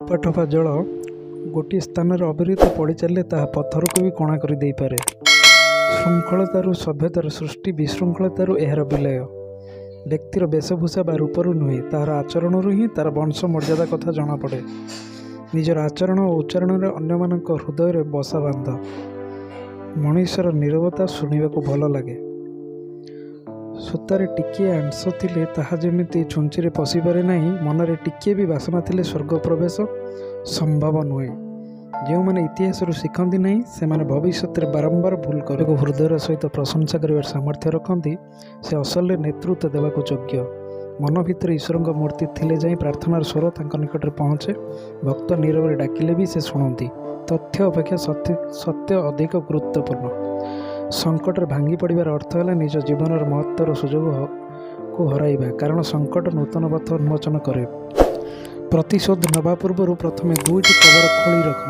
ଠୋପା ଠୋପା ଜଳ ଗୋଟିଏ ସ୍ଥାନରେ ଅବିରତ ପଡ଼ିଚାଲିଲେ ତାହା ପଥରକୁ ବି କଣା କରି ଦେଇପାରେ। ଶୃଙ୍ଖଳତାରୁ ସଭ୍ୟତାର ସୃଷ୍ଟି, ବିଶୃଙ୍ଖଳତାରୁ ଏହାର ବିଲୟ। ବ୍ୟକ୍ତିର ବେଶଭୂଷା ବା ରୂପରୁ ନୁହେଁ, ତାହାର ଆଚରଣରୁ ହିଁ ତା'ର ବଂଶ ମର୍ଯ୍ୟାଦା କଥା ଜଣାପଡ଼େ। ନିଜର ଆଚରଣ ଓ ଉଚ୍ଚାରଣରେ ଅନ୍ୟମାନଙ୍କ ହୃଦୟରେ ବସା ବାନ୍ଧ। ମଣିଷର ନୀରବତା ଶୁଣିବାକୁ ଭଲ ଲାଗେ। ସୂତାରେ ଟିକିଏ ଆଂଶ ଥିଲେ ତାହା ଯେମିତି ଛୁଞ୍ଚିରେ ପଶିପାରେ ନାହିଁ, ମନରେ ଟିକିଏ ବି ବାସନା ଥିଲେ ସ୍ୱର୍ଗ ପ୍ରବେଶ ସମ୍ଭବ ନୁହେଁ। ଯେଉଁମାନେ ଇତିହାସରୁ ଶିଖନ୍ତି ନାହିଁ, ସେମାନେ ଭବିଷ୍ୟତରେ ବାରମ୍ବାର ଭୁଲ କରନ୍ତି। ହୃଦୟର ସହିତ ପ୍ରଶଂସା କରିବାର ସାମର୍ଥ୍ୟ ରଖନ୍ତି, ସେ ଅସଲରେ ନେତୃତ୍ୱ ଦେବାକୁ ଯୋଗ୍ୟ। ମନ ଭିତରେ ଈଶ୍ୱରଙ୍କ ମୂର୍ତ୍ତି ଥିଲେ ଯାଇ ପ୍ରାର୍ଥନାର ସ୍ୱର ତାଙ୍କ ନିକଟରେ ପହଞ୍ଚେ। ଭକ୍ତ ନୀରବରେ ଡାକିଲେ ବି ସେ ଶୁଣନ୍ତି। ତଥ୍ୟ ଅପେକ୍ଷା ସତ୍ୟ ଅଧିକ ଗୁରୁତ୍ୱପୂର୍ଣ୍ଣ। ସଙ୍କଟରେ ଭାଙ୍ଗି ପଡ଼ିବାର ଅର୍ଥ ହେଲା ନିଜ ଜୀବନର ମହତ୍ତ୍ୱର ସୁଯୋଗକୁ ହରାଇବା, କାରଣ ସଙ୍କଟ ନୂତନ ପଥ ଉନ୍ମୋଚନ କରେ। ପ୍ରତିଶୋଧ ନେବା ପୂର୍ବରୁ ପ୍ରଥମେ ଦୁଇଟି କବର ଖୋଳି ରଖ।